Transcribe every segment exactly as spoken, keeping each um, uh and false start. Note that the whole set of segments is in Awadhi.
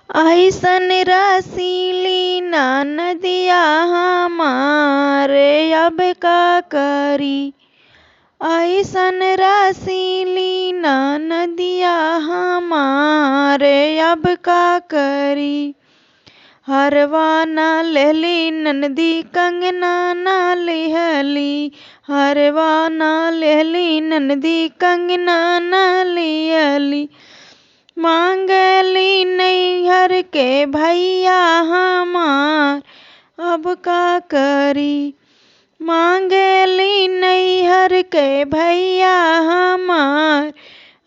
अइसन रसीली ननदिया हमार, अब का करी? अइसन रसीली ननदिया हमार, अब का करी? हरवा ना लेहली ननदी, कंगना ना लिहली। हरवा ना लेहली ननदी, कंगना ना लिहली। मांगली नैहर के भैया हमार, अब का करी? मांगली नैहर के भैया हमार,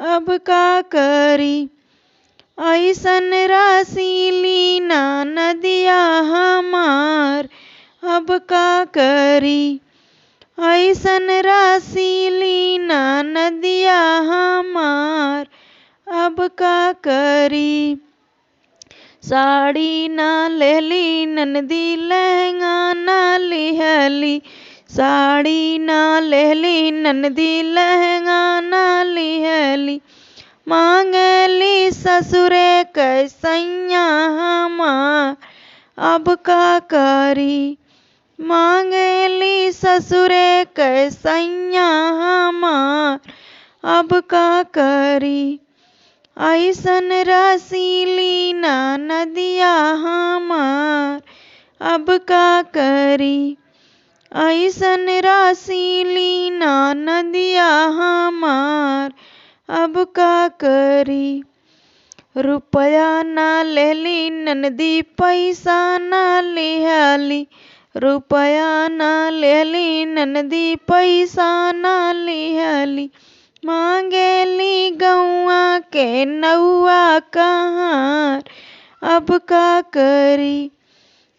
अब का करी? अइसन रसीली ननदिया हमार, अब का करी? अइसन रसीली ननदिया हमार, अब का करी? साड़ी ना लेहली ननदी, लहंगा ना लिहली। साड़ी ना लेहली ननदी, लहंगा ना लिहली। मांगली ससुरे के सैया हमार, अब का करी? मांगली ससुरे के सैया हमार, अब का करी? अइसन रसीली ननदिया हमार, अब का करी? अइसन रसीली ननदिया हमार, अब का करी? रुपया ना लेहली ननदी, पैसा ना लिहली। रुपया ना लेहली ननदी, पैसा ना लिहली। मांगेली गौआ के नौआ कहार, अब का करी?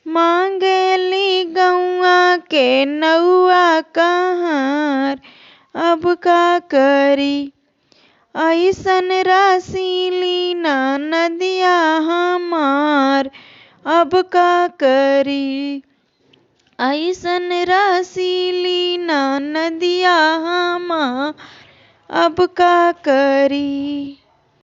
मांगेली गौआ के नौआ कहार, अब का करी? अइसन रसीली ननदिया हमार, अब का करी? अइसन रसीली ननदिया हमार, अब का करी?